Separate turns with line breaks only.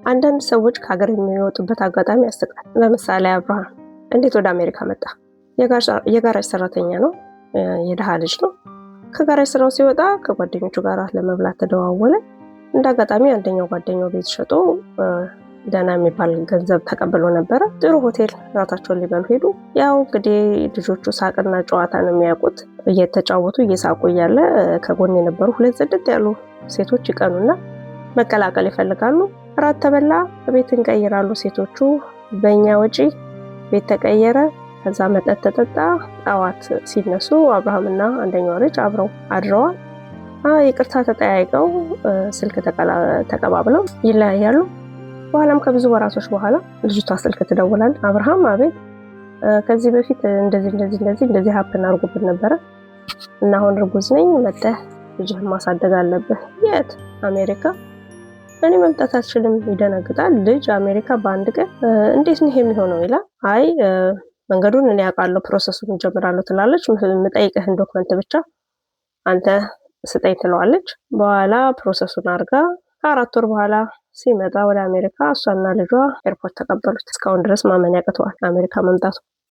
አንዳንድ ሰዎች ከሀገር የሚወጡበት አጋጣሚ ያስቃል። ለምሳሌ አብርሃም እንዴት ወደ አሜሪካ መጣ? የጋራጅ ሰራተኛ ነው፣ የድሃ ልጅ ነው። ከጋራጅ ስራው ሲወጣ ከጓደኞቹ ጋር ለመብላት ተደዋወለ። እንደ አጋጣሚ አንደኛው ጓደኛው ቤት ሸጦ ደህና የሚባል ገንዘብ ተቀብሎ ነበረ። ጥሩ ሆቴል ራታቸውን ሊበሉ ሄዱ። ያው እንግዲህ ልጆቹ ሳቅና ጨዋታ ነው የሚያውቁት። እየተጫወቱ እየሳቁ እያለ ከጎን የነበሩ ሁለት ጽድት ያሉ ሴቶች ይቀኑና መቀላቀል ይፈልጋሉ። ራት ተበላ፣ ቤት እንቀይራሉ ሴቶቹ። በእኛ ወጪ ቤት ተቀየረ። ከዛ መጠጥ ተጠጣ። ጠዋት ሲነሱ አብርሃምና አንደኛዋ ልጅ አብረው አድረዋል። ይቅርታ ተጠያይቀው ስልክ ተቀባብለው ይለያያሉ። በኋላም ከብዙ ወራቶች በኋላ ልጅቷ ስልክ ትደውላለች። አብርሃም አቤት፣ ከዚህ በፊት እንደዚህ እንደዚህ እንደዚህ እንደዚህ happen አድርጎብን ነበረ እና አሁን እርጉዝ ነኝ፣ መጥተህ ልጅህን ማሳደግ አለብህ። የት? አሜሪካ። እኔ መምጣት አልችልም። ይደነግጣል። ልጅ አሜሪካ በአንድ ቀን እንዴት ነው ይሄ የሚሆነው ይላል። አይ መንገዱን እኔ አውቃለሁ፣ process ኡን እጀምራለሁ ትላለች። የምጠይቅህን document ብቻ አንተ ስጠኝ ትለዋለች። በኋላ process ኡን አድርጋ ከ4 ወር በኋላ ሲመጣ ወደ አሜሪካ እሷና ልጇ airport ተቀበሉት። እስካሁን ድረስ ማመን ያቅተዋል አሜሪካ መምጣቱ።